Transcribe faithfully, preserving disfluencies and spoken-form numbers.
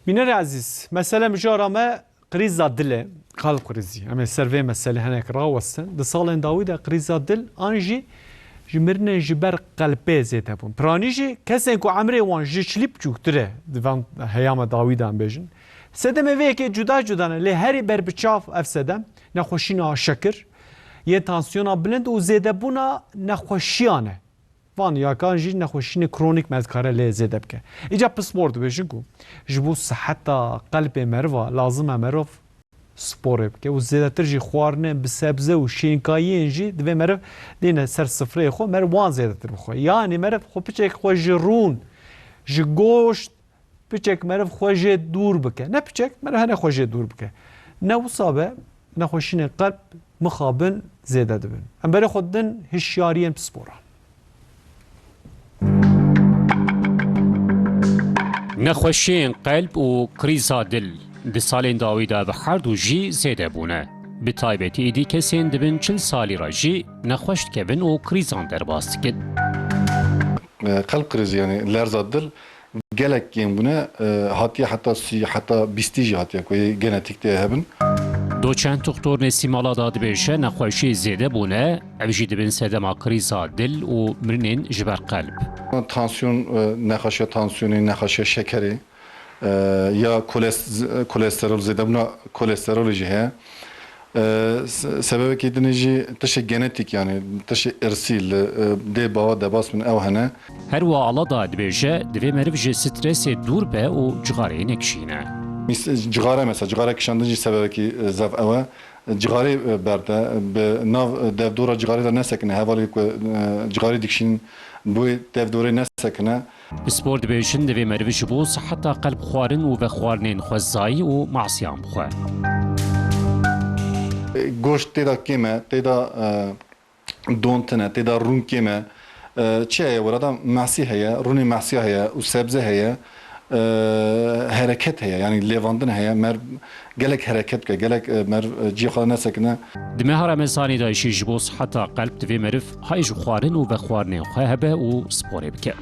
Bînerê ezîz, mesele mijara me krîza dil e, kalp krîzî. Em ê ser vê meselê hinek rawestin. Di salên dawî de krîza dil an jî ji mirinên ji ber qelpê zêde bûn. Piranî jî kesên ku emrê wan ji çilî biçûktir e, di van heyama dawî de em bêjin. Sedemê vê yekê cuda cuda ne, lê herî berbiçav ev sedem nexweşîna şekir, yên tansiyona bilind û zêdebûna nexweşiyan e. Van yakan jî nexweşînê kronîk me dikare lê zêde bike. Îca pispor dibêjin ku ji bo siheta qelbê meriva lazim e meriv sporê bike û zêdetir jî xwarinên bi sebze û şînkayiyên jî divê meriv dîne ser sifreyê xwe, meriv wan zêdetir bixwe. Yanî meriv xwe piçek xwe ji rûn, ji goşt, piçek meriv xwe jê dûr bike. Ne piçek, meriv hene xwe jê dûr bike. Ne wisa be, nexweşînên qelb mixabin zêde dibin. Em berê xwe didin hişyariyên pisporan. Nexweşiyên qelb û krîza dil di salên dawî de bi her du jî zêde bûne. Bi taybetî êdî kesên di bin çil salî re jî nexweş dikevin û krîzan derbas dikin. Qelb krîzî, yanî lerza dil gelek kêm bûne, e, hatiye heta sî, heta bîstî jî hatiye ku yê genetîk tê hebin. Doçent Doktor Nesîm Alada dibêje, nexweşî zêde bûne, ev jî dibin sedema krîza dil û mirinên ji ber qelb. Tansiyon, e, nexweşiya tansiyonê, nexweşiya şekerê, e, ya koles-, kolesterol, zêdebûna kolesterolê jî heye. E, se-, sebebekî din jî tişê genetîk, yanî tişê irsî li, e, dê bawa debas bin ew hene. Her wiha Alada dibêje, divê meriv ji stresê dûr be û cixareyê nekişîne. Cixare mesela, cixare kişandin jî sebebekî, e, zef ew e. Cixarê, e, berde, bi nav, e, devdora cixarê de nesekine, hevalê ku, e, cixarê dikişînin, bi wê devdorê nesekine. Pispor dibêjin, divê meriv ji bo siheta qelb xwarin û vexwarinên xwezayî û masiyan bixwe. Goşt tê de kêm e, tê de, e, don tune, tê de rûn kêm e. E, çi heye? Were de masî heye, rûnê masiya heye û sebze heye. E, hereket heye, yanî lêvandin heye. Meriv gelek hereket bike, gelek, e, meriv, e, cihê xwe de nesekine. Di meha Remezanê de jî ji bo siheta qelb divê meriv hay ji xwarin û vexwarinên xwe hebe û sporê bike.